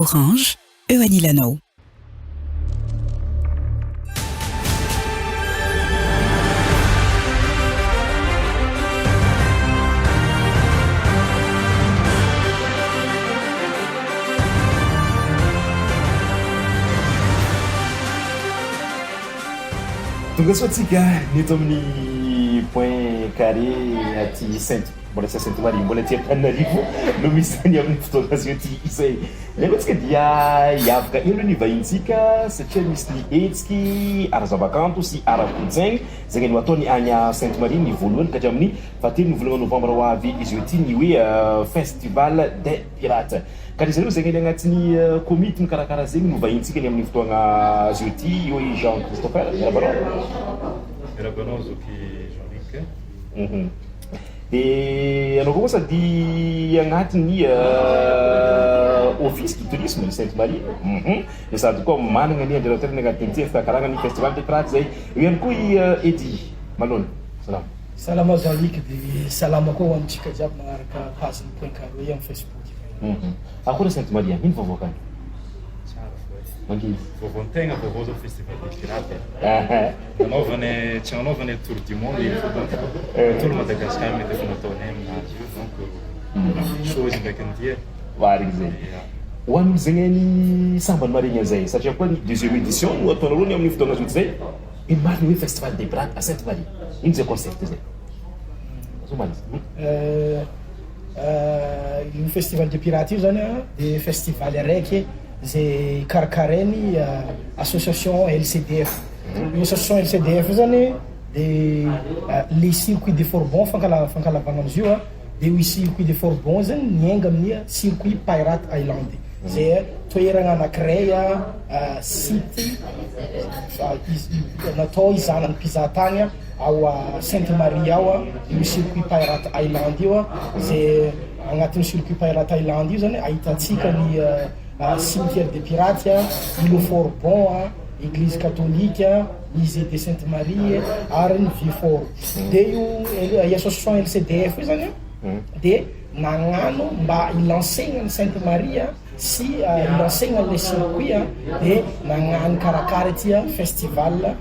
Orange, eo anilanao. Tonga soa tsika ny eto amin'ny Point Carré aty Sainte mbola tsy à Sainte Marie mbola aty Antananarivo no misy any amin'ny fotoana zao ty izay. Ny aloha tsika dia hiavaka elo ny vahintsika satria misy ny hetsiky ara-zavakanto sy ara-kolontsaigny zegny no ataony agny Sainte Marie ny voalohany ka hatramin'ny fahatelo ny volagna novambra ho avy izao ity ny hoe Festival des Pirates. Ka ry zareo zegny any agnatin'ny komity mikarakara zegny no vahintsika ny amin'ny fotoagna zao ity. Eo i Jean Christopher, miarahaba anao. Miarahaba anao zoky Jean Luc. Dia ianao koa moa sady agnatin'ny office du tourisme ny Sainte Marie, hum, dia sady koa managna ny anjara toerana agnatin'ity fikarakaragna ny festival des pirates zay. Eo ihany koa i Eddy Malone, salama. Salama Jean Luc dia salama koa ho antsika jiaby magnaraka page ny Point Carré amin'ny Facebook. Hum, akory Sainte Marie, ino vaovao akany? Tsara fo e. Mangidy. Vaovao tegna vaovao zao festival des pirates e. Nanaovany tsy nanaovany tour du monde iny fo donc tour Madagascar mety efa nataonay aminazy io donc chose ndraiky an'ity e. Marigny zay. Ho an'olo zegny any sambany maregny an'izay satria koa ny deuxième édition no ataonareo ny amin'ny fotoagna zoto zay, ino marigny hoe festival des pirates à Sainte Marie? Ino zay concept zay? Azonao marigny zay. Io festival des pirates io zany de festival araiky zay karakarainy association LCDF. Io association LCDF io zany de le circuit de Forbon fankalavagna amizio a, de io circuit de Forbon zany miainga amin'ny circuit Pirate Island zay toeragna anakiray site natao hizahana ny mpizahatany ao Sainte Marie ao io circuit Pirate Island io zay agnatin'ny circuit Pirate Island io zany ahitantsika ny cimetière des pirates, îlot Forbon, église catholique, musée de Sainte Marie ary ny vieux fort. De io association LCDF io zany de nagnano mba hi-lancer-gna ny Sainte Marie sy hi-lancer-gna le circuit de nagnano karakara ity festival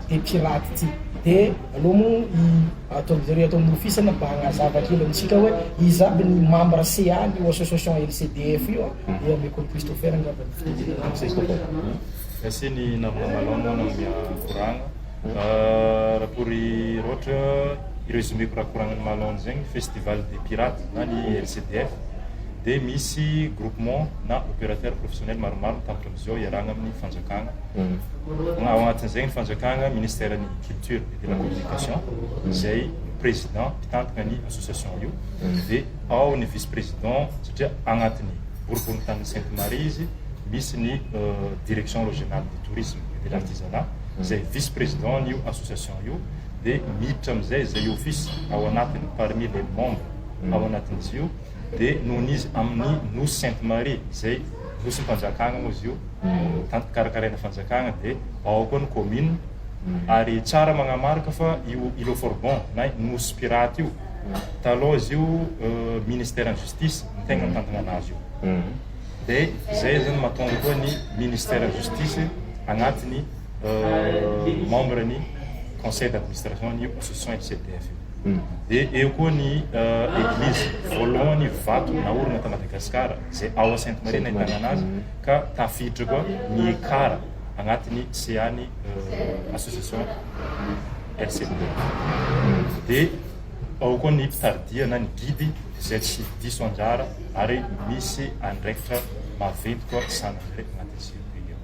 des pirates ity. De aleo moa i Ataon'izareo ato amin'ny office mba hagnazava kely amintsika hoe iza aby ny membre CA n'io association LCDF io dia ameko an'i Christopher angamba ny fitenenana. Christopher. Merci ny namana Malone nanome koragna. Raha pour raha ohatra hi-resumer-ko raha koragnan'i Malone zegny, festival des pirates na ny LCDF dia misy groupement na opérateur professionnel maromaro mitambatra amizao iarahagna amin'ny fanjakagna. Ao anatin'izay ny fanjakagna, ministère ny culture et de la communication izay président mpitantana ny association io dia ao ny vice président satria agnatin'ny boriborin-tanin'i Sainte Marie izy misy ny direction régionale du tourisme et de l'artisanat izay vice président n'io association io dia miditra amin'izay izay office ao anatiny parmi les membres ao anatin'izy io dia noho izy amin'ny nosy Sainte Marie izay nosim-panjakagna moa izy io karakaraina fanjakagna dia ao koa ny commune ary tsara magnamarika fa io îlot Forbon na nosy pirate io taloha izy io ministère ny justice no tegna mitantana anazy io dia zay zany mahatonga koa ny ministère ny justice agnatin'ny membre ny conseil d'administration ny association FCDF io dia eo koa ny église voalohany vato naorina ta Madagasikara izay ao Sainte Marie nahitana anazy ka tafiditra koa ny ekara agnatin'ny CA ny association LCD. Dia ao koa ny mpitaridia na ny guide izay tsy diso anjara ary misy andraikitra maventy koa sahanan'ireo agnatin'ny circuit io.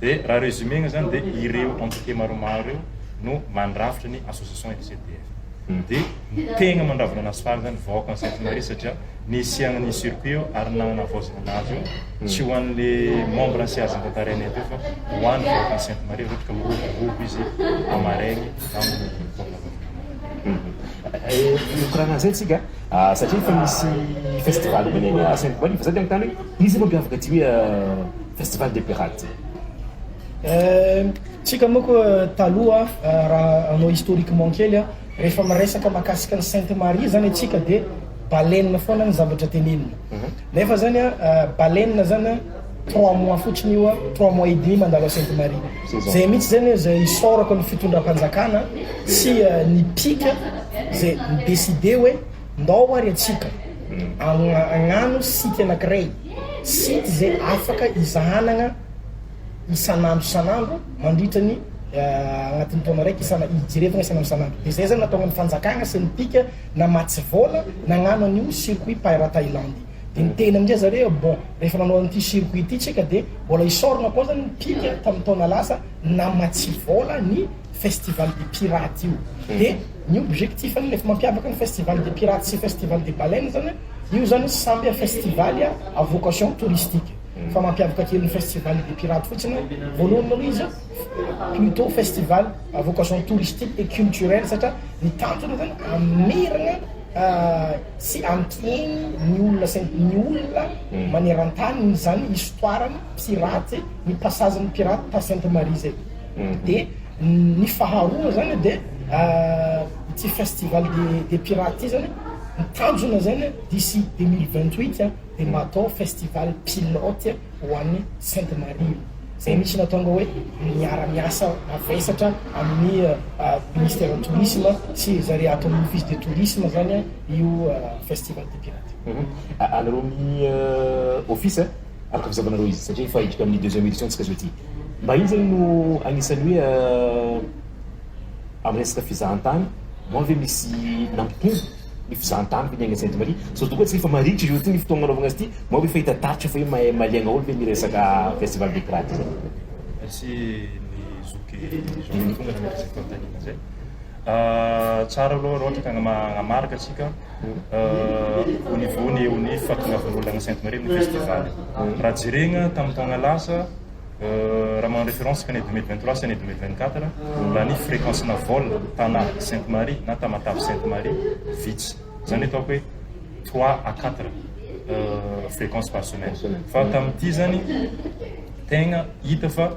Dia raha résumé-gna zany dia ireo entité maromaro ireo no mandrafitra ny association LCDF. Dia ny tegna mandravona anazy farany zany vahoakan'i Sainte Marie satria Nisian'ny circuit io ary nanavaozana anazy io tsy ho an'le membre ny CA tantarainay teo fa ho an'ny vahoakan'i Sainte Marie raha ohatra ka miroborobo izy amaraigny na amin'ny taona vaovao. Mikoragna an'izay tsika satria efa misy festival koa anie à Sainte Marie fa za te hanontany hoe iza mampiavaka ty hoe festival des pirates ty? Tsika manko taloha raha hanao historiquement kely rehefa miresaka mahakasika an'i Sainte Marie zany antsika dia. baleine foana ny zavatra tenenina. Nefa zany a, baleine zany a, 3 mois fotsiny io a, 3 mois et demi mandalo a Sainte Marie. Zay mihitsy zany zay isaorako ny fitondram-panjakana sy ny PIC zay midécide hoe ndao ary atsika agnano site anakiray, site zay afaka izahanana isan'andro isan'andro mandritra ny agnatin'ny taona raiky, isana ijerevana isan'andro isan'andro. De zay zany natao ny fanjakana sy ny PIC namatsy vola nagnano an'io circuit Pirate Island. De ny tena amizay zareo, bon, rehefa nanao an'ity circuit ty tsika, de mbola isaorana koa zany ny PIC tamin'ny taona lasa namatsy vola ny festival des pirates io. De ny objectif any lefa mampiavaka ny festival des pirates sy festival des baleines zany, io zany samby festival à vocation touristique, fa mampiavaka kely ny festival des pirates fotsiny, voalohany aloha izy plutôt festival à vocation touristique et culturelle, satria ny tantona zany amerina sy ampiheny ny olona sy ny olona maneran-tany zany histoire ny pirate, ny passage ny pirate ta Sainte Marie zay. De ny faharoa zany, de ity festival des pirates ty zany, ny tanjona zany d'ici 2028 de matao festival pilote ho an'ny Sainte Marie. Zay mihitsy natonga hoe miara-miasa mavesatra amin'ny ministère tourisme sy zare ato amin'ny office de tourisme zany io festival des pirates. Anareo amin'ny office, araka fizavanareo izy, satria efa hiditra amin'ny deuxième édition tsika zao ty, mba iny zany no anisan'ny hoe amy resaka fizahantany moa ve misy nampitombo ny fizahantany ve ny agny Sainte Marie, surtout koa tsy efa marikitra izy io ty ny fotoagna anaovagna azy ty, moa ve fahita taritra fa hoe mahay maliagna olo ve ny resaka festival des pirates zany? Merci ny zoky Jean tonga nametraka zay fanontaniana zay. Tsara aloha raha ohatra ka agnamarika atsika au niveau ny eo ny fahatongavan'olo agny Sainte Marie amin'ny festival. Raha jeregna tamin'ny taogna lasa, raha manao référence ka année 2023 sy année 2024, raha ny fréquence na vol Tana Sainte Marie na Tamatave Sainte Marie vitsy zany, ataoko hoe 3 à 4 fréquence par semaine, fa tamin'ity zany tegna hita fa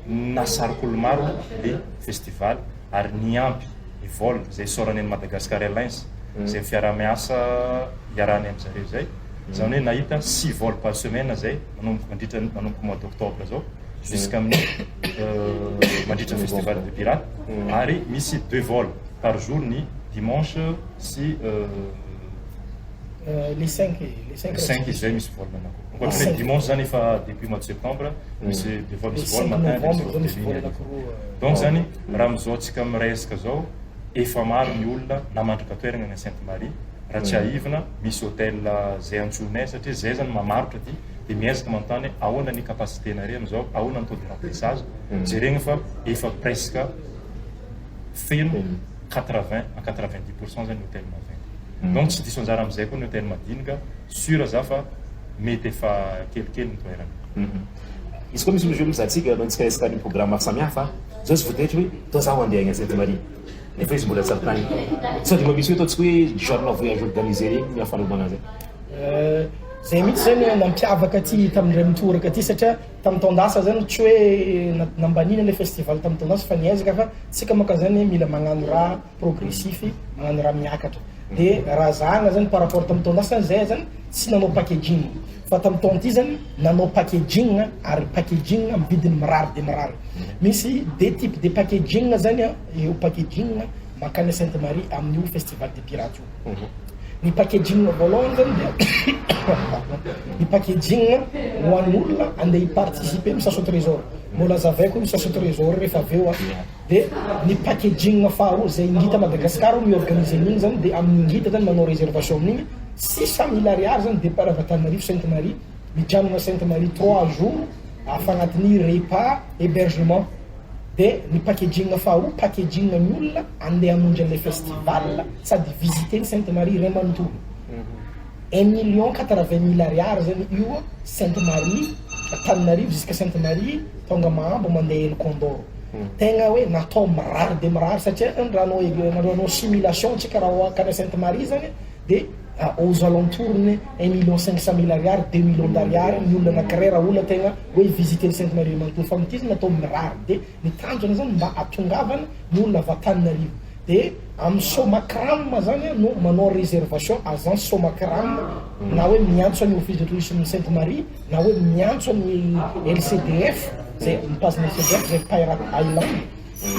nasarik'olo maro le festival ary niampy ny vol zay sorany any Madagascar Airlines zay fiarah-miasa iarahany amizareo zay zany, hoe nahita six vol par semaine zay manomboka mandritra, manomboka mois d'octobre zao jusqu'à amin'ny mandritra festival de pirate, ary misy deux vols par jour, ny dimanche sy Les cinq, les cinq. Le cinq izy zay misy vol anako ankoatra hoe dimanche zany efa depuis mois de septembre misy deux vol, misy vol matin, misy vol. Donc zany raha amizao tsika miresaka zao, efa maro ny olona namandraka toerana ny Sainte Marie. Raha tsy aivina, misy hôtel zay antsonay, satria zay zany mamarotra ty, de miezaka manontany ahoana ny capacité nare amizao, ahoana ny taux de remplissage. Jeregna fa efa presque feno 80 à 90 % zany hôtel maventy, donc tsy diso anjara amizay koa ny hôtel madinika, sûr za fa mety efa kelikely ny toerana. Izy koa misy olo mizatsika alohantsika resaka ny programme samihafa zao, sy voatery hoe to zaho andeha agny Sainte Marie nefa izy mbola tsy avy tany, sao de mba misy hoe ataontsika hoe genre voyage organisé regny ny afanovana zay? Zay mihitsy zany nampiavaka ty tamindray mitoraka ty, satria tamy taondasa zany tsy hoe nambanina le festival tamy taondasa, fa niezaka fa tsika maka zany mila magnano raha progressif, magnano raha miakatra. De raha zahana zany par rapport tamy taondasa zay zany tsy nanao packaging, fa tamy taona ty zany nanao packaging, ary packaging amy vidiny mirary de mirary. Misy deux types de packaging zany a io packaging makany Sainte Marie amin'io festival de pirate io. Ny packaging voalohany zany de ny packaging ho an'olona andeha hiparticiper amy chasse au trésor, mbola azavaiko ny chasse au trésor rehefa aveo a. De ny packaging faharoa zay Ingita Madagasikara miorganiser an'igny zany, de amin'ny Ingita zany manao réservation amin'igny, 600 000 ariary zany, départ avy Antananarivo Sainte Marie, mijanona Sainte Marie 3 jours, afa agnatin'ny repas, hébergement. De ny packaging faharoa, packaging ny olona andeha hamonjy an'le festival sady visiter ny Sainte Marie ray manontolo, 1 080 000 ariary zany io, Sainte Marie Antananarivo jusqu'à Sainte Marie, tonga Mahambo, mandeha El Condor. Tegna hoe natao mirary de mirary, satria raha anao simulation tsika raha akany Sainte Marie zany, de aux alentours ny 1 500 000 ariary, 2 millions d'ariary ny olona anakiray raha olona tegna hoe visiter ny Sainte Marie manontolo. Fa amity izy natao mirary, de ny tanjona zany mba atongavana ny olona avy Antananarivo. De amin'ny Somacram zany no manao réservation agence Somacram na hoe miantso an'ny office de tourisme Sainte Marie na hoe miantso an'ny LCDF zay ny page ny LCDF zay Pirate Island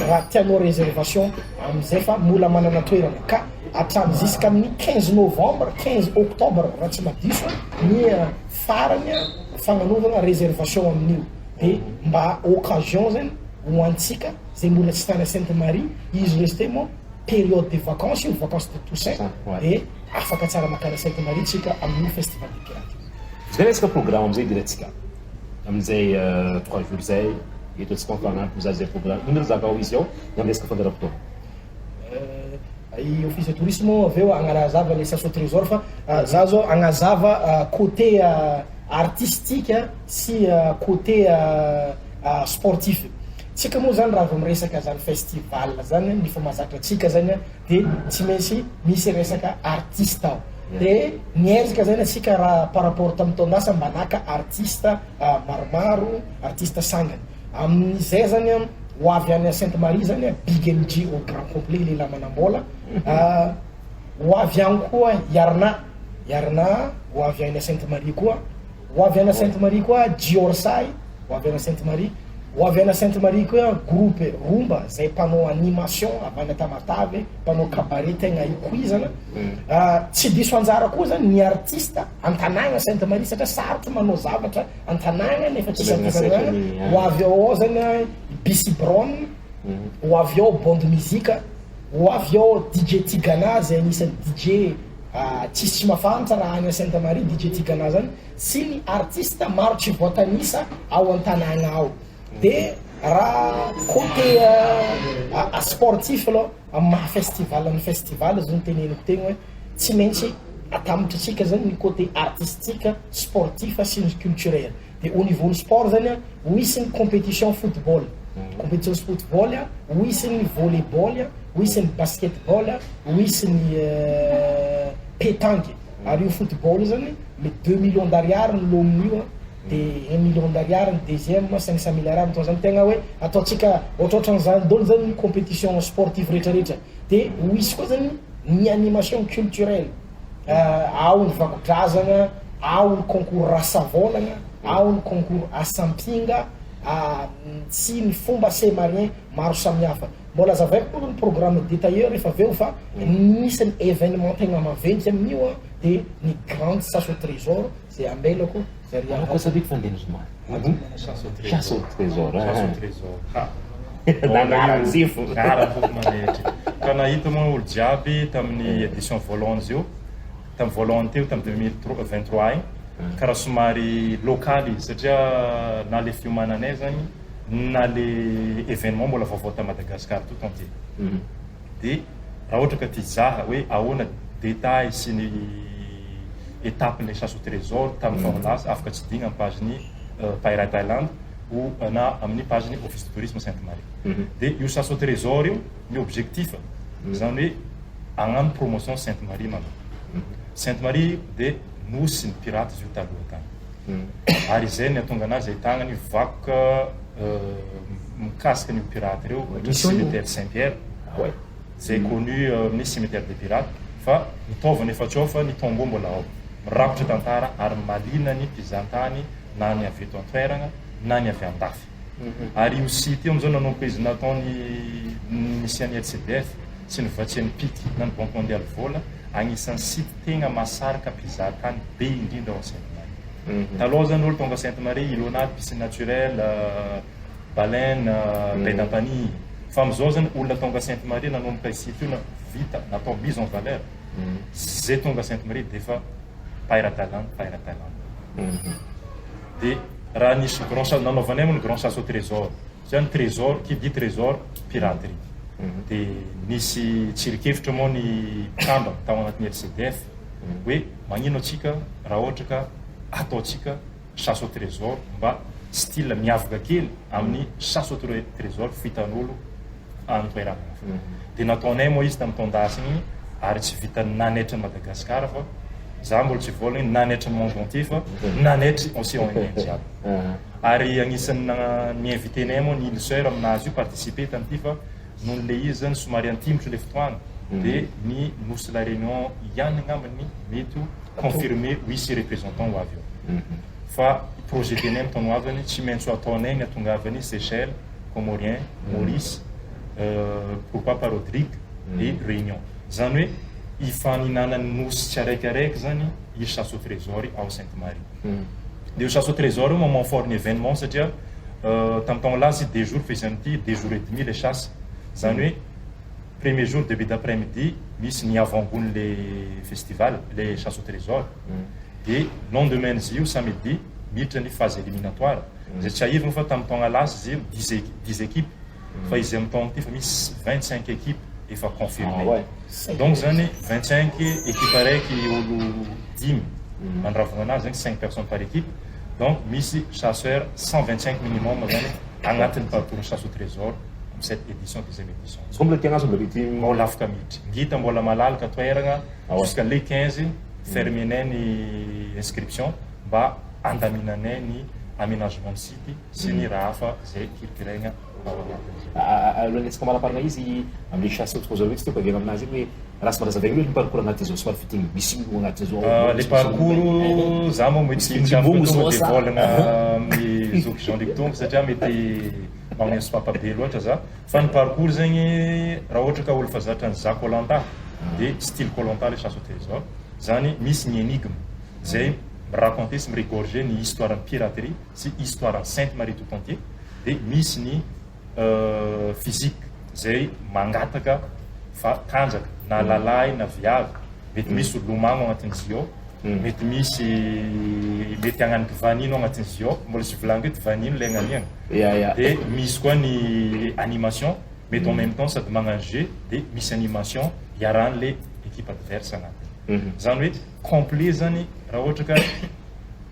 raha tianao réservation amizay fa mbola manana toerana ka hatramy jusqu'amin'ny 15 novembre, 15 octobre raha tsy madiso ny farany fagnanovana réservation amin'io. De mba occasion zany ho antsika zay mbola tsy tany Sainte Marie izy resté moa période de vacances io, vacances de Toussaint, de afaka tsara makany Sainte Marie tsika amin'io festival des pirates. Zay resaka programme amizay idirantsika amizay 3 jours zay eto atsika mifanampy mizaha zay programme ino zakao izy ao ny amy resaka fandaharam-potoana. I office de tourisme avy eo agnazava le chasse au trésor fa za zao agnazava côté artistique sy côté sportif. Tsika moa zany raha vao miresaka zany festival zany ny fa mahazatra atsika zany a de tsy maintsy misy resaka artiste ao. De niezaka zany atsika raha par rapport tamy taon-dasa mba naka artiste maromaro, artiste sangany amin'izay zany a ho avy any Sainte Marie zany a Big MJ au grand complet, lehilahy manambola ho avy agny koa, Iarna Iarna ho avy any Sainte Marie koa, ho avy any Sainte Marie koa Diorsay, ho avy any Sainte Marie, ho avy any Sainte Marie koa groupe Romba zay mpanao animation avy any Tamatave, mpanao cabaret tegna ikoizana. Tsy diso anjara koa zany ny artiste antanàgna Sainte Marie satria sarotry manao zavatra antanàgna nefa tsisy artiste antanàgna. Ho avy ao ao zany a BC Brown, ho avy ao Bond Musique, ho avy ao DJ Tigana zay anisan'ny DJ tsisy tsy mahafantatra raha any Sainte Marie DJ Tigana zany sy ny artiste maro tsy voatanisa ao an-tanàgna ao. De raha côté sportif aloha amy maha festival ny festival zao ny teneniko tegna hoe tsy maintsy atambatry atsika zany ny côté artistique, sportif sy ny culturel. De au niveau ny sport zany a ho isy ny compétition football, compétition football a ho isy ny volleyball a ho isy ny basketball a ho isy ny pétanque. Ary io football io zany le 2 millions d'ariary ny lomin'io a de 1 million d'ariary ny deuxième, 500 000 ariary atao zany tegna hoe ataotsika ohatrohatran'zany daholo zany ny compétition sportive rehetrarehetra. De ho isy koa zany ny animation culturelle ao ny vakodrazana ao ny concours rasavolagna ao ny concours asampinga sy ny fomba semarien maro samihafa. Mbola azavaiko moa ny programme détaillé rehefa aveo fa nisy ny événement tegna maventy amin'io a de ny grande chasse au trésor zay ambelako zay. Koa sadiky fandeny zoma Chasse au trésor. Chasse au trésor. Chasse au trésor ha. Nangaranjifo. Ara-poko manetry ka nahita moa olo jiaby tamin'ny édition voalohany izy io tamy voalohany teo tamy 2023 igny karaha somary local izy satria na le fiomananay zany na le événement mbola vaovao ta Madagascar tout entier. De raha ohatra ka ty zaha hoe ahoana détail sy ny étape le chasse au trésor tamin'ny taona afaka tsy digna amy page ny Pirate Island ou na amin'ny page ny office de tourisme Sainte Marie. De io chasse au trésor io ny objectif zany hoe agnano promotion Sainte Marie maloha. Sainte Marie de nosy ny pirate izy io taloha tany ary izay ny atonga anazy ahitagna ny vakoka mikasika ny pirate reo ohatra cimetière Saint Pierre zay connu amin'ny cimetière des pirates fa nitaovana efa tsy ao fa ny tombeau mbola ao mirakotra tantara ary malina ny mpizantany na ny avy eto antoerana na ny avy andafy. Ary io site io amizao nanomboka izy nataony misy any LCDF sy ny vatsian'ny PIC na ny Banque mondiale vola agnisan'ny site tegna mahasarika mpizahatany be indrindra ao Sainte Marie. Taloha zany olo tonga Sainte Marie, île piscine naturelle, baleine, baie d'Ampanihy, fa amizao zany olona tonga Sainte Marie nanomboka site io na vita natao mise en valeur zay tonga Sainte Marie de fa Pirate Island, Pirate Island. De raha nisy grand chasse nanaovanay moa ny grand chasse au trésor zany, trésor qui dit trésor, piraterie. De nisy tsirikevitra moa ny mpikamba tao anatin'ny LCDF hoe magnino atsika raha ohatra ka ataotsika chasse au trésor mba style miavaka kely amin'ny chasse au trésor fitan'olo antoerana hafa. De nataonay moa izy tamin'ny taon-dasy igny ary tsy vita nanaitra ny Madagasikara fa za mbola tsy voalagny nanaitra ny monde entier fa nanaitry océan Indien jiaby. Ary agnisan'ny ny invité-nay moa ny île sœur aminazy io participer tamity fa Noho le izy zany somary antimotry le fotoagna de ny Nosy La Réunion ihany angambany mety ho confirmé ho hisy représentant ho avy eo. Fa projetenay amin'ny taona ho avy zany tsy maintsy ho ataonay ny hatongavany Seychelles, Comorien, Maurice, pourquoi pas Rodrigue et Réunion. Zany hoe hifaninanan'ny nosy tsiaraikiaraiky zany i chasse au trésor ao Sainte Marie. De io chasse au trésor io moment fort ny événement satria tamin'ny taogno lasa 2 jours fa izy amin'ity 2 jours et demi le chasse. Zany hoe premier jour, début d'après-midi, misy ny avant-goût le festival, le chasse au trésor. De lendemain izy io, samedi, miditra ny phase éliminatoire. Zay tsy aivina fa tamin'ny taogna lasa izy io 10 équipes, fa izy amin'ny taogno ty fa misy 25 équipes efa confirmé. Ah ouais. Donc zany 25 équipe araiky olo dimy mandravona anazy zany, 5 personnes par équipe. Donc misy chasseur 125 minimum zany agnatin'ny parcours chasse au trésor amy cette édition, deuxième édition. Izy mbola tiagna azo mbola ty? Mbola afaka miditra ngita, mbola malalaka toeragna. Ah ouais. Jusqu'à le 15 fermenay ny inscription mba andaminanay ny aménagement de site sy ny raha hafa zay kirikiraigna ao anatin'izay. Alohan'ny antsika manaparana izy am'le chasse au trésor io, tsy tiako avy aminazy iny hoe raha somary azavaigny hoe ny parcours agnatin'izao, somary fitigny misy io agnatin'izao. Le parcours za moa mety Misy tsy afaka limbomo tonga zao de sa? Volagna amin'ny zoky Jean-Luc Tombo satria mety magnano sopapa be loatra za, fa ny parcours zegny, raha ohatra ka olo fa zatra ny za Koh-Lanta, de style Koh-Lanta le chasse au trésor zany. Misy ny énigme zay miraconter sy miregorger ny histoire ny piraterie sy histoire ny Sainte Marie tout entier, de misy ny physique zay mangataka fa tanjaka na lalahy na viavy, mety misy lomagno agnatin'izy io, mety misy mety agnaniky vanino agnatin'izy io, mbola sy volagny hoe ty vanino le agnaniana. Ya. De misy koa ny animation, mety en même temps sady magnano jeu de misy animation iarahany le équipe adverse agnatiny. Zany hoe complet zany raha ohatra ka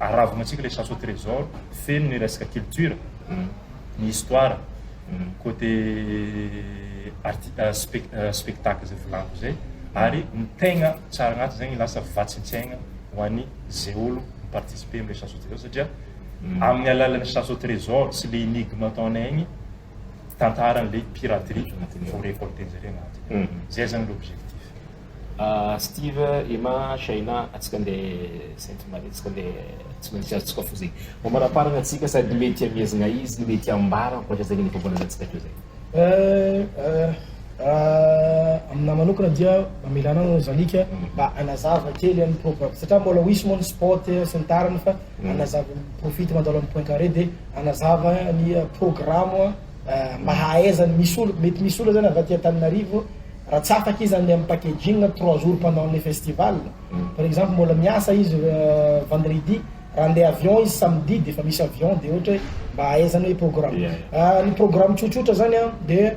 aravagna atsika le chasse au trésor, feno ny resaka culture, ny histoire, côté spectacle zay volaniko zay, ary ny tegna tsara agnaty zegny lasa vatsin-tsaigna ho an'ny zay olo miparticiper amle chasse au trésor, satria amin'ny alalan'ny chasse au trésor sy le énigme ataonay igny, tantaran'le piraterie vo récolter-njare agnatiny zay zany l'objectif. Steve, Emma, Shaina, atsika andeha Sainte Marie, atsika andeha tsy maintsy azontsika fo zegny. Mamaraparana atsika sady mety amiazagna izy, mety ambara ankoatra zegny ny favolanantsika teo zegny. Aminahy manokana dia mamelana zalika mba anazava kely amin'ny programme, satria mbola ho isy moa ny spot sy ny tariny, fa anazava, profite mandalo amin'ny Point Carré de anazava ny programme mba hahaizany. Misy olo, mety misy olo zany avy aty Antananarivo, raha tsy afaka izy andeha amin'ny packaging 3 jours pendant le festival, par exemple mbola miasa izy vendredi, raha andeha avion izy samedi de efa misy avion, de ohatra hoe mba ahaizany hoe programme. Ny programme tsotsotra zany a, de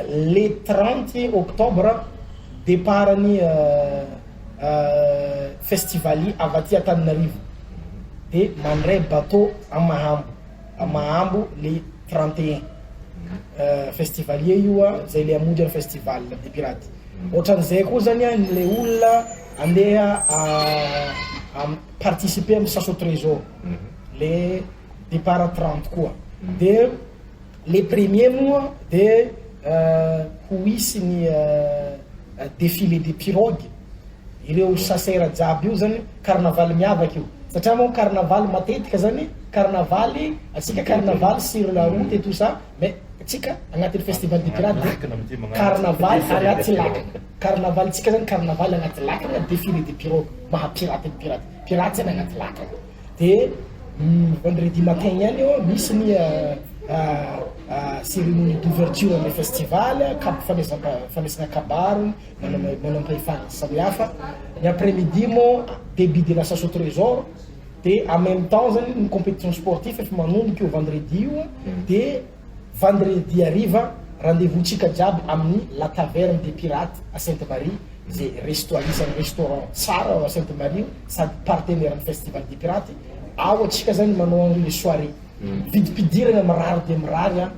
le 30 octobre départ ny festivalier avy aty Antananarivo de mandray bateau a Mahambo le 31. Festivalier io a zay le amody any festival des pirates. Ohatran'izay koa zany a, le olona andeha participer amy chasse au trésor, le départ 30 koa. De le premier moa de ho isy ny défilé de pirogue, ireo chasseur jiaby io zany. Carnaval miavaky io, satria moa carnaval matetika zany, carnaval atsika, carnaval sur la route et tout ça, mais atsika agnatin'ny festival des pirates de carnaval agnaty lakana. Carnaval tsika zany carnaval agnaty lakana, défilé de pirogue, maha pirate ny pirate, pirate zany agnaty lakana. De vendredi matin ihany io misy ny cérémonie d'ouverture amy festival, kap fanesana kabaro manampahefana samihafa. Ny après midi moa début de la chasse au trésor, de en même temps zany ny compétition sportif efa manomboky io vendredi io. De vendredi ariva, rendez-vous tsika jiaby amin'ny la Taverne des Pirates à Sainte Marie, zay resto, anisan'ny restaurant tsara à Sainte Marie sady partenaire amy festival des pirates. Ao atsika zany manao le soirée, vidim-pidirana mirary de mirary a.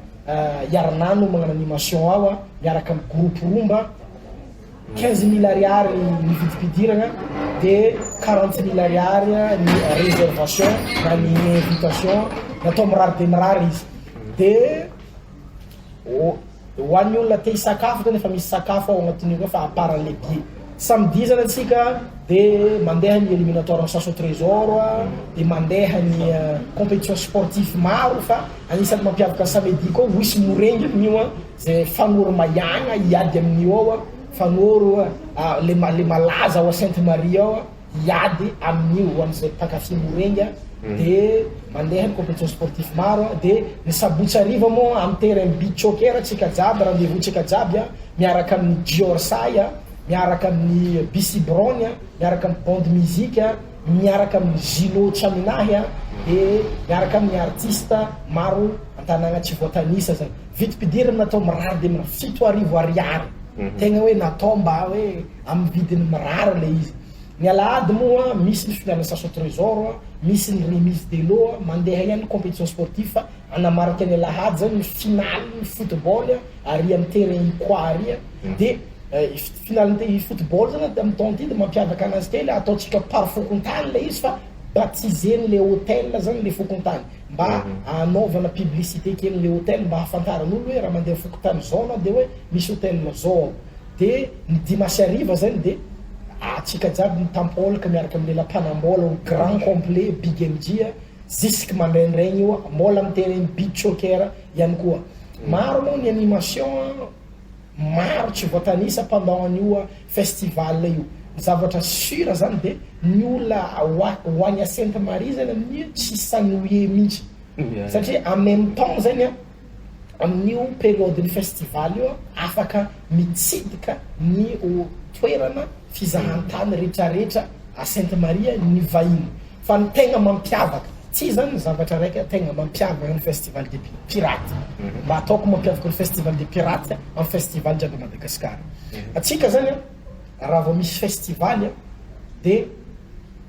Iaranano magnano animation ao a, miaraka amy groupe Romba. 15 000 ariary ny vidim-pidirana, de 40 000 ariary ny réservation na ny invitation. Natao mirary de mirary izy. De De ho an'ny olona te hisakafo zany efa misy sakafo ao agnatin'io koa fa à part an'le billet. Samedi zany antsika de mandeha ny éliminatoire ny chasse au trésor a, de mandeha ny compétition sportif maro fa agnisan'ny mampiavaka samedi koa hoisy morengy amin'io a, zay fanoro maiagna hiady amin'io ao a, fanoro le le malaza ao Sainte Marie ao a, hiady amin'io ho an'izay mpankafy morengy a, de mandeha ny compétition sportif maro a, de ny sabotsy hariva moa amin'ny terrain beach soccer tsika jiaby, rendez-vous tsika jiaby a, miaraka amin'ny Diorsay a, miaraka amin'ny BC Brown a, miaraka amin'ny Bande Musique a, miaraka amin'ny Gino Tsaminahy a, de miaraka amin'ny artiste maro an-tanàgna tsy voatanisa zany. Vidim-pidirana natao mirary de mirary, 7000 ariary, tegna hoe natao mba hoe amin'ny vidiny mirary le izy. Ny alahady moa misy ny finale chasse au trésor, misy ny remise de lot, mandeha ihany compétition sportif fa anamarika ny alahady zany ny finale ny football ary amin'ny terrain Ikoa ary de finale ny football zany amin'ny taona ty de mampiavaka anazy kely ataontsika par fokontany le izy fa baptisé le hôtel zany le fokontany mba anaovana publicité kely le hôtel mba ahafantaran'olo hoe raha mandeha fokontany zao anao de hoe misy hôtel zao ao. De ny dimanche hariva zany de atsika jiaby mitampolaka miaraka amin'ny lela-panambola au grand complet Big MJ jusque mandraindraigny io mbola amin'ny terrain beach soccer ihany koa. Maro moa ny animation maro tsy voatanisa pendant an'io festival io. Ny zavatra sûr zany de ny olona ho any a Sainte Marie zany amin'io tsy s'ennuyer mihitsy satria en même temps zany a amin'io période ny festival io afaka mitsidika ny toerana fizahantany rehetrarehetra a Sainte Marie ny vahiny. Fa ny tegna mampiavaka tsy zany ny zavatra raika tegna mampiavaka ny festival des pirates, mba ataoko mampiavaka ny festival des pirates amin'ny festival jiaby Madagasikara. Atsika zany a raha vao misy festival a de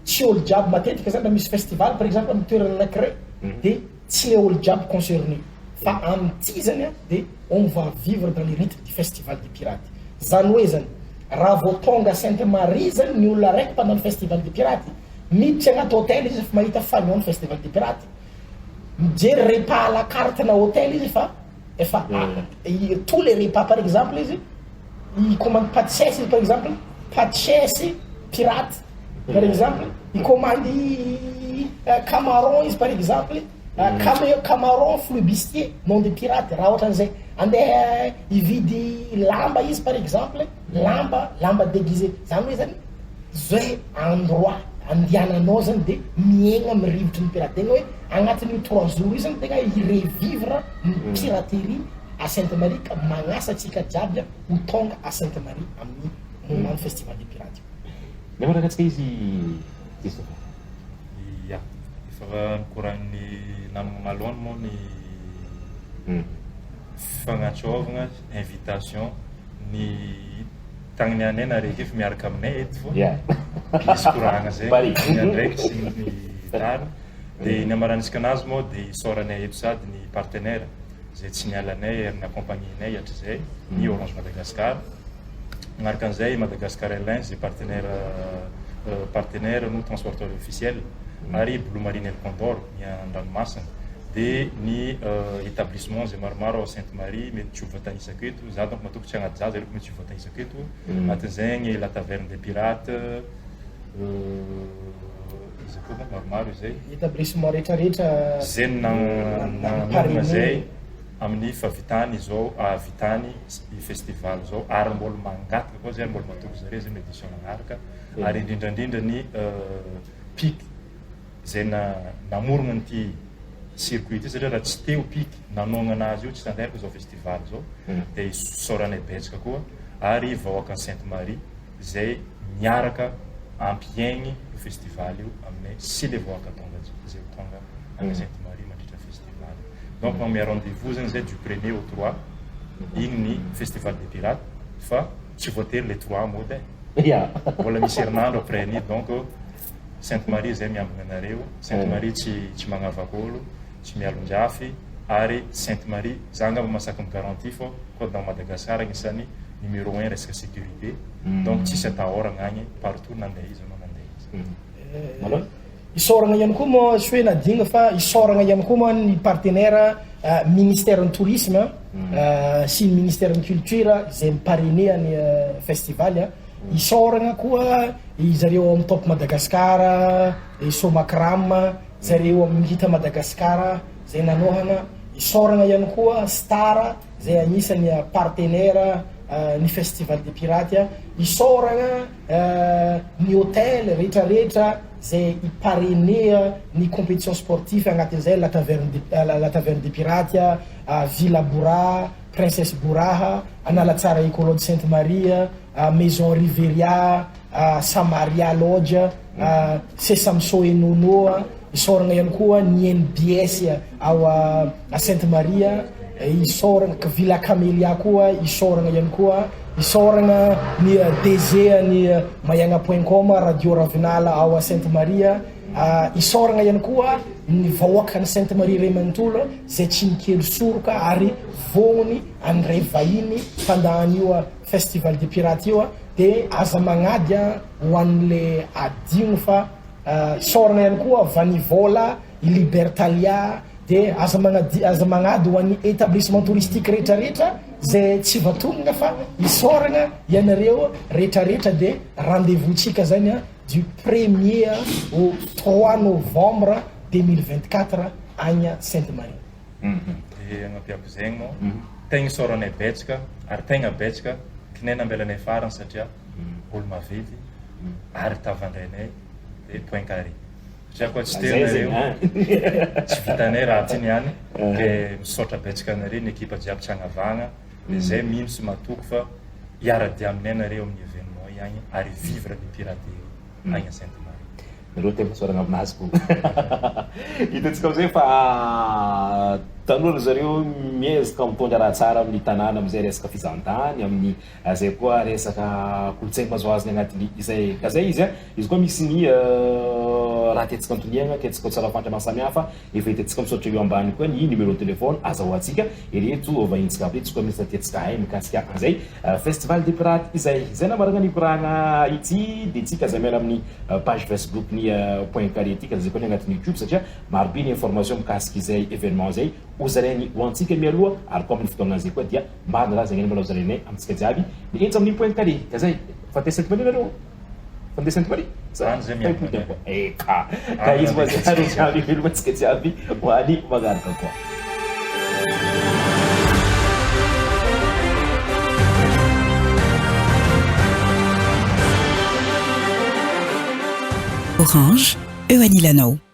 tsy olo jiaby matetika zany raha misy festival par exemple amin'ny toerana anankiray de tsy le olo jiaby concerné, fa amin'ity zany a de on va vivre dans le rythme du festival des pirates. Zany hoe zany raha vao tonga Sainte Marie zany ny olona raiky pendant le festival des pirates, miditsy agnaty hôtel izy fa mahita fanion ny festival des pirates, mijery repas à la carte na hôtel izy fa efa tous les repas, par exemple izy i commande pâte izy, par exemple pâte pirate, par exemple i commande camaron izy, par exemple camaron flibustier nom de pirate, raha ohatran'izay andeha ividy lamba izy, par exemple lamba déguisé. Zany hoe zany zay endroit andiananao zany de miaigna amy rivotry ny pirate, tegna hoe agnatin'io 3 jours io zany tegna i-revivre ny piraterie à Sainte Marie, ka magnasa atsika jiaby a ho tonga à Sainte Marie amin'ny moment festival des pirates. Miaraka antsika izy Christopher. Ya, efa nikoragnin'ny namagna Malone moa ny fagnantsovagna invitation ny tagniny anay nareo efa miaraka aminay eto fô misy koragna zay Pare. ny andraikitry sy ny tariny de ny amaranitsika anazy moa de isaoranay eto sady ny partenaire zay tsy nialanay ary ny hatrizay, ny Orange Madagascar, magnaraka an'izay Madagascar Airlines zay partenaire no transporteur officiel, ary Blue Marine El Condor ny an-dranomasina, de ny établissement zay maromaro ao Sainte Marie mety tsy ho voatanisako eto za, donc matoko tsy agnaty za zareo mety tsy ho voatanisako eto. Anatin'izay ny La Taverne des Pirates, izy koa moa maromaro izay. Établissement rehetrarehetra. Zay nanonona zay amin'ny fahavitany zao ahavitany i festival zao, ary mbola mangataka koa zay ary mbola matoky zare zay édition magnaraka, ary indrindrandrindra ny PIC zay na namorona nyity circuit ty, satria raha tsy teo PIC nanongana anazy io tsy tanteraka zao festival zao, de isaoranay betsaka koa ary vahoaka Sainte Marie zay miaraka ampiaigny io festival io aminay sy le vahoaka tonga zay ho tonga any Sainte Marie mandritra festival. Donc manome rendez-vous zany zay du premier au trois igny ny festival des pirates, fa tsy voatery le trois mody e, mbola misy herinandro après ny, donc Sainte Marie zay miambina anareo. Sainte Marie tsy magnavaka olo, tsy mialonjafy, ary Sainte Marie za angamba masaky mi-garantie fô koa dans Madagascar agnisan'ny numéro un resaka sécurité, donc tsisy atahoragna agny, partout nandeha izy anao nandeha izy. Malone. Isaoragna ihany koa moa, tsy hoe nadigna fa isaoragna ihany koa moa ny partenaire, ministère ny tourisme. sy ny ministère ny culture izay mi-parrainer ny festival. Isaoragna koa zareo ao amin'ny Top Madagascar, Somacram, zareo amin'ny Hita Madagascar izay nanohana. Isaoragna ihany koa Star izay agnisan'ny partenaire ny Festival des Pirates. Isaoragna ny hôtel rehetrarehetra izay hi-parrainer ny compétition sportif agnatin'izay La Taverne des La Taverne des Pirates, Villa Boraha, Princesse Boraha, Analatsara Eco Lodge Sainte Marie, Maison Riveria, Samaria Lodge, Sesamso et Nono, isaoragna ihany koa ny NBS ao Sainte Marie, isaoragna Villa Camelia koa isaoragna ihany koa, isaoragna ny DG ny Maiagna point com, Radio Ravinala ao Sainte Marie, isaoragna ihany koa ny vahoakan'i Sainte Marie iray manontolo izay tsy nikely soroka ary vognony handray vahiny mpandà an'io Festival des pirates io de aza magnady ho an'le adigno fa isaoragna ihany koa Vanivola, i Libertalia de aza magnady aza magnady ho an'ny établissement touristique rehetrarehetra zay tsy voatonona fa isaoragna ianareo rehetrarehetra de rendez-vous tsika zany du premier au 3 novembre 2024 agny Sainte Marie. Dia agnampiako zegny moa, tegna isaoranay betsaka ary tegna betsaka kinay nambelanay farany satria olo maventy ary tavandrainay dia point carré. Satria koa tsy teo nareo tsy vitanay raha ty niany ke misaotra betsaka anareo ny ekipa jiaby tsy agnavagna dia zay mino sy matoky fa hiara-dia aminay nareo amin'ny événement i agny ary vivre ny piraterie agny Sainte Marie. Nareo tegna fisaoragna aminazy ko. Hitantsika amizay fa tanora zareo miezaka mitondra raha tsara amin'ny tanàna amizay resaka fizahantany, amin'ny zay koa resaka kolontsaigny mahazoazony agnatin'ny izay ka zay izy a. Izy koa misy ny raha tiantsika antoniagna, tiantsika ho tsara fantatra maro samihafa, efa hitantsika misaotra eo ambany koa ny numéro téléphone azahoantsika ireto vahintsika aby ireto, tsy koa misy raha tiantsika hay mikasika an'izay festival des pirates izay. Izay namaragna ny koragna ity dia tsika aza miala amin'ny page Facebook ny point carré ity ka zay koa ny agnatin'ny youtube satria maro be ny information mikasika izay événement izay ho zarainy ho antsika mialoha ary koa amin'ny fotoagna zay koa dia maro ny raha zay mbola ho zarainay amintsika jiaby ny eto amin'ny point carré ka zay fa te Sainte Marie nareo fa ndeha Sainte Marie Zany zay miambina eka ka izy moa zay ary jiaby veloma antsika jiaby ho any magnaraka koa. Orange, eo anilanao.